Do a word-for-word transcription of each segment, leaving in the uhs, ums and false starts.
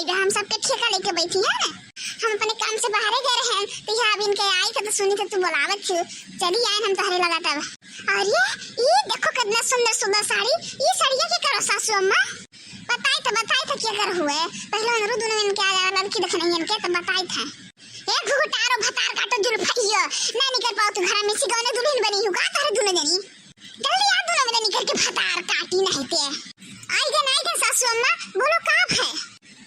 इधर हम सबके ठेका लेके बैठी है ना, हम अपने काम से बाहरे गए रहे, तो यहाँ अब इनके आई तो, तो सुनी तो तू बोलावत थी, चली आए हम तोहरे लगा तब। और ये, ये देखो कितना सुंदर सुंदर साड़ी, ये साड़िया के करो सासू अम्मा? बताई तो, बताई तो क्या कर हुए, पहले उनरू दोनों इनके आ जाए, लड़की देख नहीं इनके तो बताई था। ए घुघुटारो भतार काटो जुल्फइयो, ना निकल पाओ तू घरा में, सिगौने दुल्हन बनी हूँ का तोहरे दोनों जनी? जल्दी आ दोनों जनी निकल के भतार काटी नहीं ते। आई गन, आई गन सासू अम्मा, बोलो का है?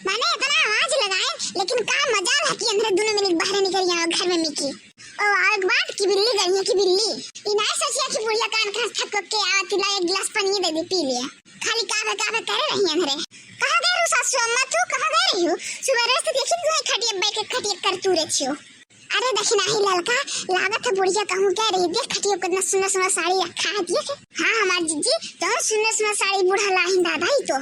माने इतना आवाज लगाए, लेकिन का मजाल है कि अंदर दोनों मिनट बाहर निकल गया घर में मिकी। ओ, और एक बात कि बिल्ली गई है कि बिल्ली। ई नाय सोचिया कि बुढ़िया कान खास थक के आवत ला एक गिलास पानी दे दे पी ले। खाली काबे काबे करे रही अंदरे। कहाँ गए रहू सासू अम्मा तू, कहाँ गए रही हो? सुबह रोज तो देखी तू है खटिया बैठ के खटिया कर तू रे छियो। अरे देखी नाही ललका, लागत है बुढ़िया कहूँ कह रही, देख खटिया कितना सुंदर सुंदर साड़ी रखा है, देख। हाँ हमार जीजी, जौन सुंदर सुंदर साड़ी बूढ़ा लाहिन दादा ही तो।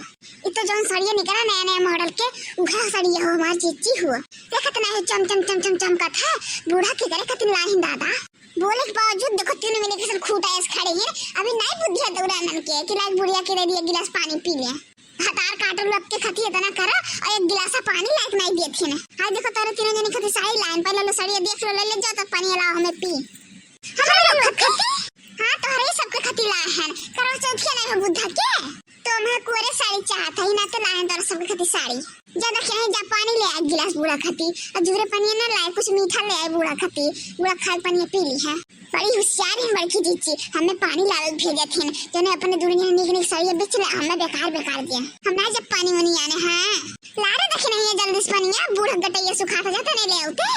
ई तो जौन साड़िया निकला नया नया मॉडल के, उघा साड़िया हो हमार जीजी हुआ। देखत नाही चम चम चम चम चमकत है, बूढ़ा के करे कतिन लाहिन दादा। बोले के बावजूद देखो तीनों मिले के खूटा ऐस खड़े हैं। अभी नहीं बुद्धिया दौरा नन के कि लाइक बुढ़िया के दे दिया गिलास पानी पी ले। भतार काटल लोग के खती इतना करा और एक गिलासा पानी लाइक नहीं दिए थे ना। हाय देखो तोरे तीनों जने खती साड़ी लाइन पहले लो साड़ी देख लो, ले ले जाओ तब पानी लाओ हमें पी। हमारे लोग खती? हाँ तोहरे ही सबके खती लाए हैं। करवा चौथ के नहीं हो बुद्धा के? तो हमें कोरे साड़ी चाहत है ना तो लाए तोरे सबके खती साड़ी। ज्यादा क्या है जा पानी ले आए गिलास बूढ़ा खती और जुरे पानी ना लाए कुछ मीठा ले आए बूढ़ा खती। बूढ़ा खाए पानी पी ली है। बड़ी होशियार है बड़की जीजी, हमें पानी लावे भेजत हैं, जने अपने दूर जने निक निक सड़िया बेच ले, हमें बेकार बेकार दिया। हम ना जब पानी वानी आने हैं। ला रे देखी नहीं है जल्दी से पानी, बूढ़ा गटैया सुखा था जाता नहीं ले आते।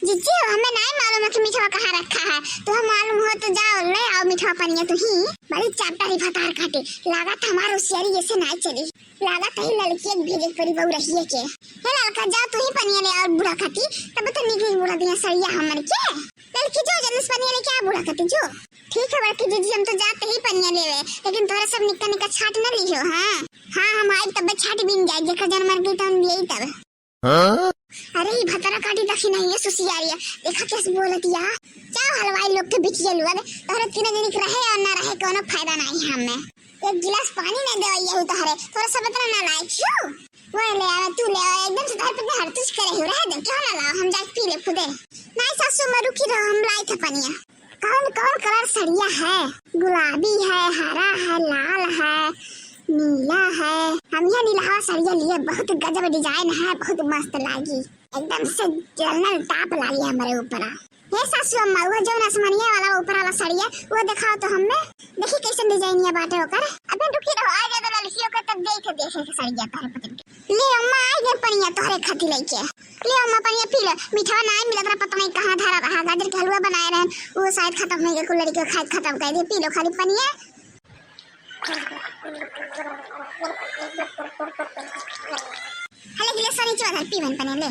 जीजी हो, हमें नहीं मालूम है कि मीठवा कहाँ रखा है, तो हम मालूम हो तो जाओ ले आओ मीठवा पानी तू ही। बड़ी चापटा रही भतार काटे, लागत हमार होशियारी ऐसे नहीं चली। लागत है लड़की एक भेजे परी बहू रही है के। हे लड़का जा तू ही पनिया ले और बूढ़ा खाती, तब तो निक निक बूढ़ा दिया सड़िया हमन के। लड़की जो जल्दी से पनिया लेके आ बूढ़ा खाती जो। ठीक है बड़की जीजी, हम तो जाते ही पनिया लेवे, लेकिन तोहरा सब निक्का निक्का छाट न लिहो। हाँ हाँ, हम आइब तब छाट बिन जाए, जेकर जन मर गई तौन दिए तब। हाँ? अरे ई भतरा काटी दखी नहीं है सुसियारिया, देखा कैसे बोलत या। जाओ हलवाई लोग के बिटिया लोग, तोहरे तीन जनी के रहे और ना रहे कोनो फायदा नहीं है हमें। एक गिलास पानी नहीं देवैया हूँ तोहरे, तोहरे सब इतना नालायक क्यों? वो ले आवे, तू ले आवे, एकदम से घर पे हर तुझ करे हो, रह दे, क्यों ना लाओ, हम जाके पी ले खुदे। नहीं सासू माँ रुकी रहो, हम लाई थे पनिया। कौन कौन कलर सड़िया है? गुलाबी है, हरा है, लाल है, नीला है। हम यह नीलहवा सड़िया लिए, बहुत गजब डिजाइन है, बहुत मस्त लागी, एकदम से जनरल टॉप लागी हमारे ऊपर। हे सासू अम्मा, वो जौन आसमानिया वाला ऊपर वाला सड़िया, वो दिखाओ तो हमें। देखी कैसन डिजाइनिया बाटे ओकर। अबे रुकी रहो, आ जाए तो लड़कियों के तब देखे देखे के सड़िया तारे पकड़ के। ले अम्मा, आ गए पनिया तोहरे खातिर लेके। ले अम्मा, पनिया पी लो। मिठवा ना मिलत रहा, पता नहीं कहाँ धरा रहा। गाजर के हलवा बनाए रहन, वो शायद खत्म हो गया, कुल लड़कियों खाए खत्म कर दे। पी लो खाली पनिया। हले गिले सनी चो धर पीवन पने ले।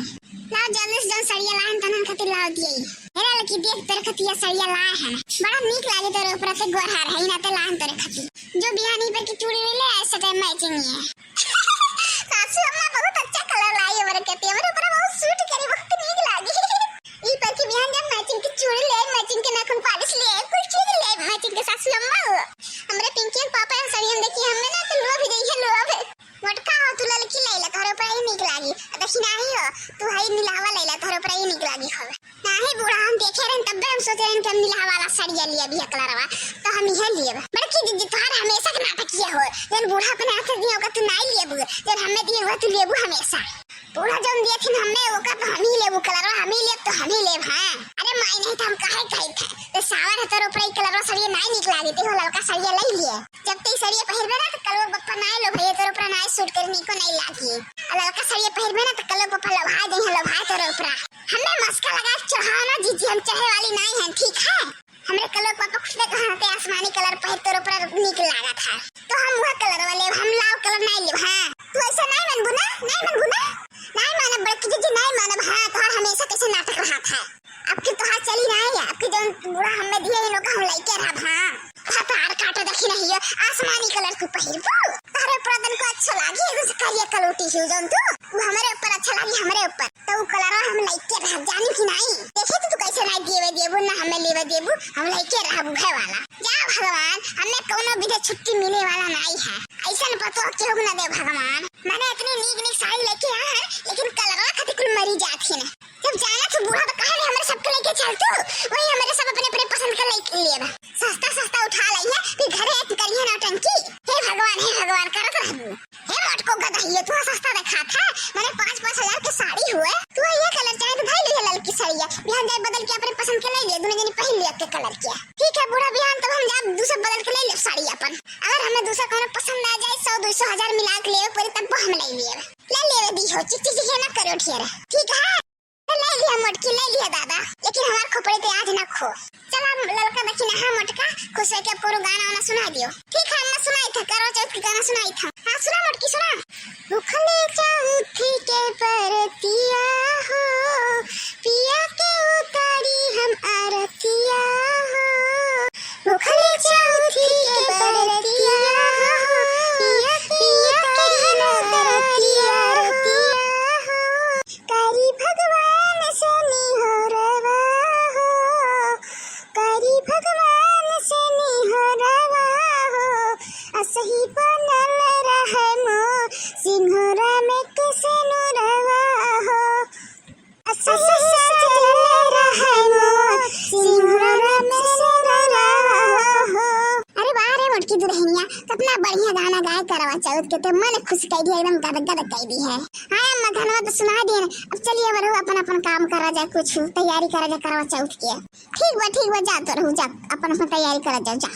लाओ जल्दी से जौन सड़िया लाहन तनन खातिर लाओ दिए। हेरा लकी देख तोरे खतिया सड़िया लाए हैं। बड़ा नीक लागे तोरे ऊपर से गोरहार है, इनाते लाहन तोरे खातिर। जो बिहानी पर की चूड़ी ले आए सटे मैचिंग ये। सासू अम्मा बहुत अच्छा कलर लाई है मेरे खातिर, मेरे ऊपर बहुत सूट करी, बहुत नीक लागी। ई पर की बिहान जब मैचिंग की चूड़ी ले, मैचिंग के नाखून पालिश ले, कुल चीज ले मैचिंग के सासू अम्मा हो। हमरे पिंकी के पापा हम सड़िया देखी, हमें ना तो लोभ ही देखे लोभ। मोटका हो तू ललकी लैला, तोहरे ऊपर ही नीक लागी। आ देखी नाही हो, तू हई नीलहवा लैला, तोहरे ऊपर ही नीक लागी हो। नाही बूढ़ा, हम देखे रहन तब्बे हम सोचे रहन कि हम नीलहवा वाला सड़िया लिया भी कलरवा, तो हम इहे लिए। बड़की दीदी तोहार हमेशा के नाटक किया हो, जन बूढ़ा अपने हाथ दिए ओका तू नाही लेबू, जन हमें दिए हुआ तू लेबू हमेशा। बूढ़ा जौन दिए थे हमें ओका तो हम ही लेबू कलरवा, हम ही लेब तो हम ही लेब। हाँ अरे माई नहीं तो हम काहे कही थे, तो सावर है तोहरे ऊपर ही कलरवा सड़िया नाही नीक लागी, ते हो ललका सड़िया ले लिए। जब ते ई सड़िया पहिरबे ना, तो कलवा बप्पा नाय लो भैया, तोरे ऊपर नाय सूट करे, नीको नाय लागी। आ ललका सड़िया पहिरबे ना, तो कलवा बप्पा लोभाय दे हैं, लोभाय तोरे ऊपर। हमें मस्का लगा के चढ़ाओ ना जीजी, हम चढ़े वाली नाय हैं, ठीक है? हमरे कलवा पापा खुद ने कहा थे आसमानी कलर पहिर तोरे ऊपर नीक लागत है, तो हम वह कलर वाले, हम लाल कलर नाय लेब। हाँ, तू ऐसा नाय मनबू ना, नाय मनबू ना, नाय मानब बड़की जीजी, नाय मानब। हाँ, तोहार हमेशा कैसे नाटक रहा था। अब की तोहार चली नाही, अब की जौन बूढ़ा हमें दिए, इन लोग हम लइके रहब। हाँ, भतार काटो देखी नहीं है, आसमानी कलर तू पहिरबू, तोहरे ऊपर तनको अच्छा लागी, एगो से करिया कलूटी हो जौन तू, वो हमरे ऊपर अच्छा लागी, हमरे ऊपर। तो वो कलरवा हम लइके रहब, जानी कि नाही? देखे तो तू कैसे से ना देवे देबू, ना हमें लेवे देबू, हम लइके रहबू है वाला। जा भगवान, हमें कौनो विधे छुट्टी मिले वाला नाई है। ऐसन पतोह केहू ना दे भगवान। माने इतनी नीक नीक साड़ी लेके आ है, लेकिन कलरवा खातिर कुल मरी जात ही ना। जब जाना तू बूढ़ा तो कहे हमरे सबके लेके चल तू, वही हमरे सब अपने अपने पसंद के लेके लेब। सस्ता सस्ता उठा लई है, फिर घरे आके करिए नौटंकी। हे भगवान, हे भगवान करत रहबू। हे मोटको गदहिए, तू सस्ता देखात है, माने पाँच पाँच हजार के साड़ी हुए, तू ये कलर चाहे तो भाई ले ललकी साड़िया, बिहान जाए बदल के अपने पसंद के ले लिए, दोनों जनी पहन लिया के कलर किया। ठीक है बूढ़ा, बिहान तब हम जाब दूसर बदल के ले लेब साड़ी अपन। अगर हमें दूसर कोनो पसंद आ जाए, सौ दो सौ हजार मिला के लेवे पड़ी, तब हम ले लिए। ले लेवे दी हो, चिक चिक चिक ना करो ढेर। ठीक है, ले लिया मोटकी, ले लिया दादा, लेकिन हमार खोपड़ी ते आज ना खो। चला ललका देखी ना, हाँ मोटका, खुश होके अब कोनो गाना वाना सुना दियो। ठीक है, अम्मा सुनाई था, करवा चौथ के गाना सुनाई था। हाँ सुना मोटकी सुना। भूखले चौथी के परतिया हो, पिया के उतारी हम आरतिया हो। भूखले चौथी के परतिया हो, पिया के उतारी हम आरतिया हो। करी भगवान से निहोरवा हो, करी भगवान से निहोरवा हो, असही बनल रहे मोर सिंहोरा में के सेनुरवा हो। असही सजल रहे मोर सिंहोरा में सेनुरवा हो। अरे वाह रे मोटकी दुल्हनिया, कितना बढ़िया गाना गाए करवा चौथ के, तो मन खुश कर दिया, एकदम गदगद कर दी है। हाँ अम्मा, धनवा तो सुना दिए ना। अब चलिए अब रहू अपन अपन काम करा जाए, कुछ तैयारी करा जाए करवा चौथ के। ठीक बा, ठीक बा, जा तो रहू, जा अपन अपन तैयारी करा जाओ, जा।